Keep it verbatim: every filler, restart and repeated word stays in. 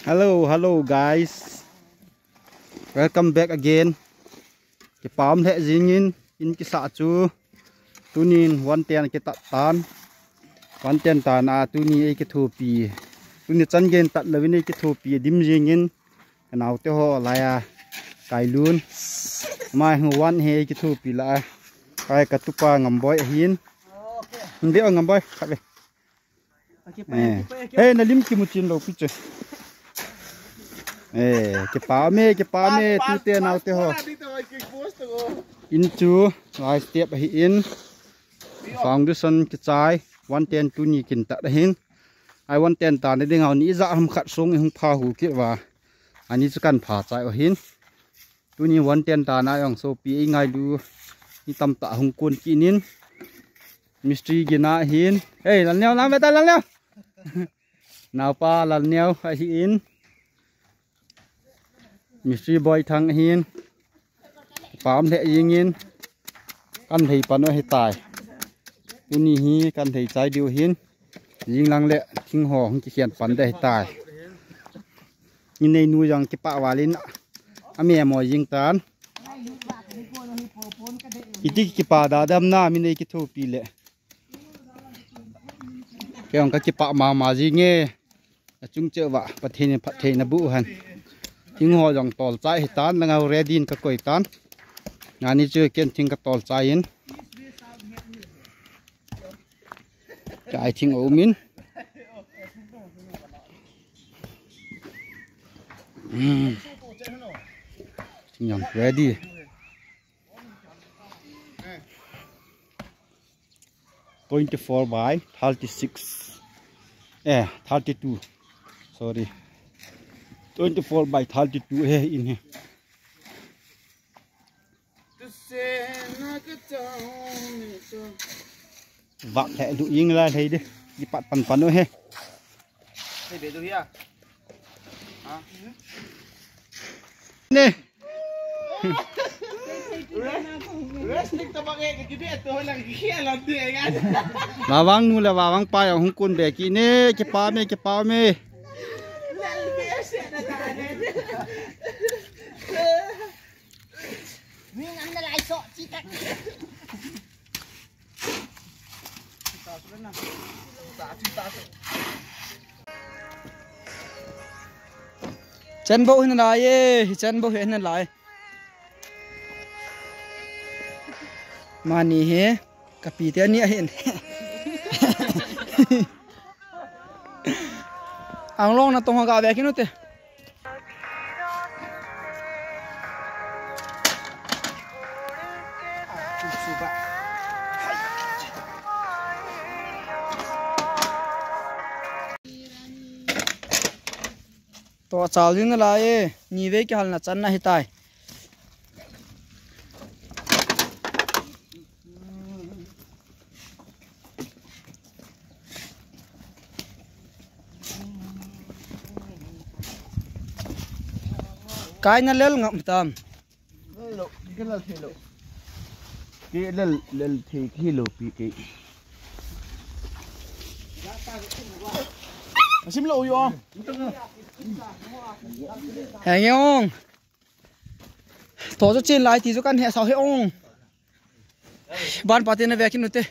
Hello, hello guys. Welcome back again. Kipah um lheh jingin, in kisah chu. Tunin one ten kitat tan. One ten tan a tuni ei kithopi. Tuni chan gei tat louvin ei kithopi dim jingin. Ka naote ho laiya kailun. Mai hu one hi ei kithopi la. Kai ka tupa Ngamboi ahin. Hinde o Ngamboi, khat ve. Eh. Hey, na lim kimu chin lou pi che. Eh, kipah me, kipah me, tute naote ho. In chu, lai step ahin. Foundation kichai, one ten tuni kin tat ahin. Ai one ten tan ding a ni ijat ham khat sung i hung pha hu kit uva. Ani chu kan pha chai u ahin. Tuni one ten tan a jong sopi ei ngailu. Ni tamtah hung kun kit in. Mistri gin ahin. Hey, Lalneo, lam ve ta Lalneo. Naopa Lalneo ahin. Mistri Boithang ahin. Pam lheh jingin. Kan lhei pan u ahitai. Tuni hi kan lhei chai diu ahin. Jing lang le thing ho hung kikhen pan ding ahitai. Ni nei nu jong kipah val in. Ame mo jing tan. Iti kipah da dam na mi nei kithopi le. Kei jong ka kipah mama jinge. Achung cheh uva Pathen in phatthei na boh u hen. Thing ho jong tol chai ahitan, langa ready in ka koi tan. Ani chu ken thing ka tol chai in. Kai thing um in. Hmm. Thing jong ready. Twenty-four by thirty-six. Eh, thirty-two. Sorry. Twenty-four by thirty-two he in he. Vak he lu ing la he de. Di pat pan pan u he. Hey, be do here. Ha? Ne. Wrestling to bang eh, kiti eh, to lang kia lang di eh kan. Wawang nu le wawang pa jong hung kun be kit ne, kipah me, kipah me. Lal be se na ta ne. Ni ngam na lai so, chi tak. Chen bou hin lai e, hi chen bou hin lai. Mani hi, ka pi te ani ahin. Anglong na tong ga ve kinu te. To chal ding nalai e, ni vei kihal na chan na hitai. Kai na lel ngam tam. Lel, lel thei lou. Ke lel, lel thei ki lou pi ke. Asim lou yo. Henge ong. To chu chin lai ti chu kan he sao he ong. Ban pa te na ve kinu te.